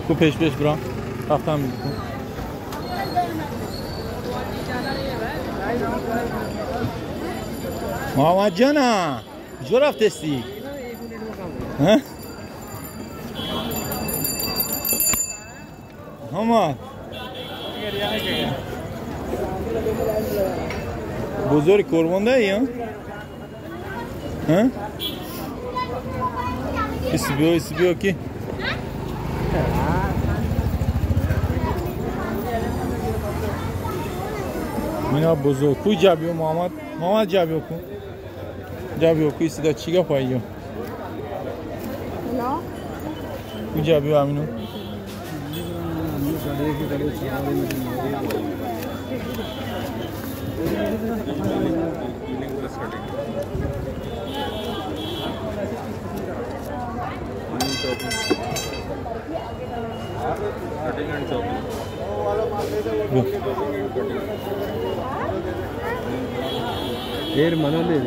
Ку пеш пеш бирам. Рафтам ку. Муҳаммад ҷона, куҷо рафтести? Муҳаммад. Бозори Корвондаи, ҳа? Исбиё, исбиё ки? Мина бозор. Ку ҷабиё Муҳаммад? Муҳаммад ҷабиё ку? Ҷабиё ку исида чӣ гап айё? Ку ҷабиё амино? Air manale.